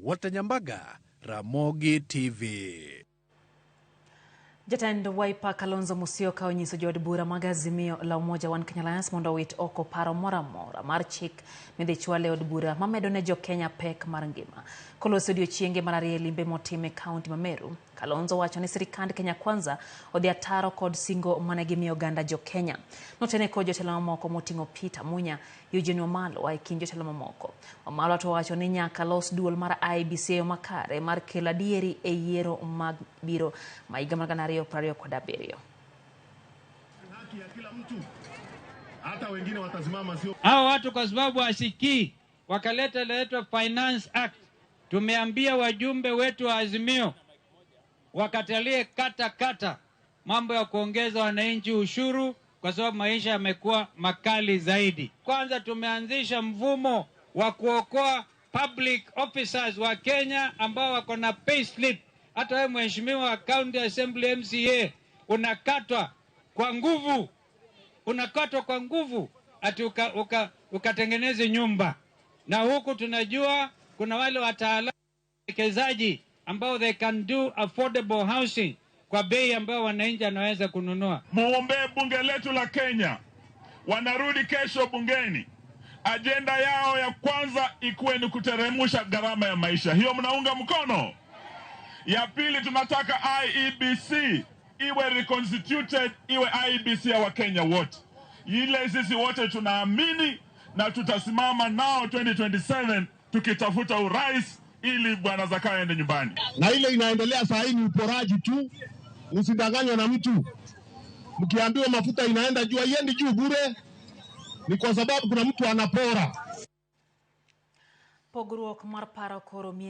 Walter Nyambaga, Ramogi TV. Jatend Wiper Kalonzo Musyoka onyiso jood bura mag Azimio la Umoja One Kenya Alliance mondo owit oko paro moro amora mar chik midhi chwal e od bura mamedo ne jokenya pek mar ngima. Koloso odiochienge mar ariyo e limbe motime e kaunti ma Meru, Kalonzo wacho ni sirikand Kenya Kwanza odhi ataro kod singo mane gimiyo oganda jokenya. Notene kod jotelo mamoko moting'o Peter Munya, Eugene Wamalwa e kind jotelo mamoko. Wamalwa to owacho ni nyaka los duol mar IEBC e yo makare mar kelo adieri e yiero mag biro ma higa mar 2027. Haki ya kila mtu, hata wengine watasimama, sio Hao watu kwa sababu hasikii, wakaleta inaitwa Finance Act. Tumeambia wajumbe wetu wa Azimio wakatalie kata kata mambo ya kuongeza wananchi ushuru, kwa sababu maisha yamekuwa makali zaidi. Kwanza tumeanzisha mfumo wa kuokoa public officers wa Kenya ambao wako na pay slip. Hata wewe mheshimiwa wa County Assembly MCA unakatwa kwa nguvu, unakatwa kwa nguvu ati ukatengeneze uka nyumba, na huku tunajua kuna wale wataalamu wekezaji ambao they can do affordable housing kwa bei ambayo wananchi anaweza kununua. Muombee bunge letu la Kenya, wanarudi kesho bungeni. Ajenda yao ya kwanza ikuwe ni kuteremusha gharama ya maisha, hiyo mnaunga mkono? Ya pili, tunataka IEBC iwe reconstituted, iwe IEBC ya Wakenya wote, ile sisi wote tunaamini na tutasimama nao 2027 tukitafuta urais ili bwana Zakayo aende nyumbani. Na ile inaendelea saa hii ni uporaji tu. Msidanganywe na mtu. Mkiambiwa mafuta inaenda juu, haiendi juu bure, ni kwa sababu kuna mtu anapora. Pogruok mar paro koro